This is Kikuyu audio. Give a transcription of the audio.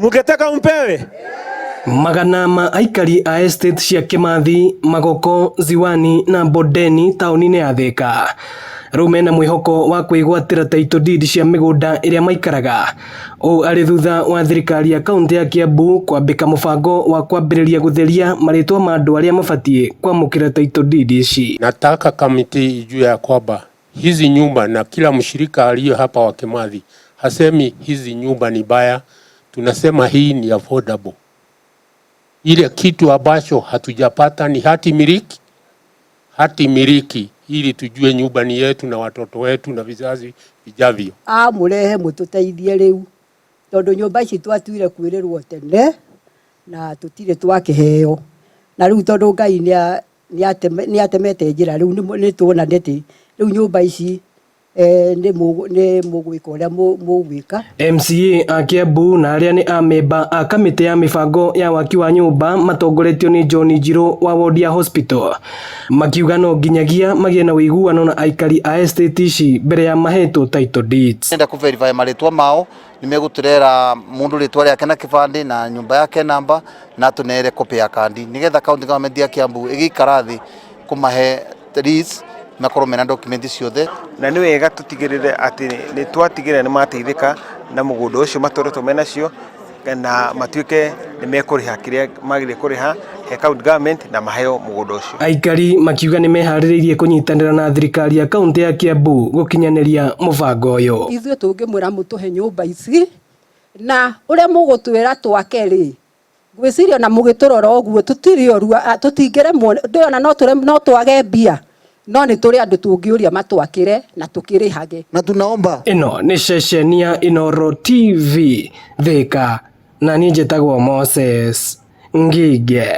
Mngetaka mpewe? Magana ma aikari a estate cia Kimathi, Magoko, Ziwani na Bondeni taũni-inĩ ya Thika rĩu mena mwĩhoko wa kwĩgwatĩra title deed cia mĩgũnda ĩrĩa maikaraga. Ũũ arĩ thutha wa thirikari ya kaunti ya Kiambu kwambĩka mũbango wa kwambĩrĩria gũtheria marĩtwa ma andũ arĩa mabatiĩ kwamũkĩra title deed ici. Nataka kamiti ijue ya kwamba hizi nyumba na kila mshirika aliyo hapa wa Kimathi hasemi hizi nyumba ni baya, tunasema hii ni affordable. Ile kitu ambacho hatujapata ni hati miliki, hati miliki ili tujue nyumba ni yetu na watoto wetu na vizazi vijavyo. Amũrehe mũtũteithie rĩu tondũ nyũmba ici twatuire kwĩrĩrwo tene na tũtirĩ twakĩheo na rĩu tondũ Ngai nĩ atemete njĩra rĩu nĩ tuona atĩ rĩu nyũmba ici nĩ mũgwĩka ũrĩa mũgwĩka. MCA a Kiambu na arĩa nĩ amemba a kamĩtĩ ya mĩbango ya waki wa nyũmba matongoretio nĩ John Njirũ wa wodi ya hospital makiuga no nginyagia magĩe na ũiguano na aikari a estate ici mbere ya mahetwo title deeds. Nenda ku verify marĩtwa mao nĩ megũtũrera mũndũ rĩtwa rĩake na kĩbandĩ na nyũmba yake namba na tũnere copy ya kandi nĩgetha county government ya Kiambu ĩgĩikara thĩ kũmahe lease makorwo mena document ciothe. Na nĩ wega tũtigĩrĩre atĩ nĩ twatigĩrĩra nĩ mateithĩka na mũgũnda ũcio matũretwo menacio na matuĩke nĩ mekũrĩha kĩrĩa magĩrĩire kũrĩha he county government na maheo mũgũnda ũcio. Aikari makiuga nĩ meharĩrĩirie kũnyitanĩra na thirikari ya kaunti ya Kiambu gũkinyanĩria mũbango ũyũ. Ithuĩ tũngĩmwĩra mũtũhe nyũmba ici na ũrĩa mũgũtwĩra twake rĩ, ngwĩciria ona mũgĩtũrora ũguo tũtirĩ oru, tũtingĩremwo, ndĩrona no twage mbia no nĩ tũrĩ andũ tũngĩũria matwakĩre na tũkĩrĩhage. Na tunaomba Ĩno nĩ ceceni ya Inooro TV Thika na niĩ njĩtagwo Moses Ngige.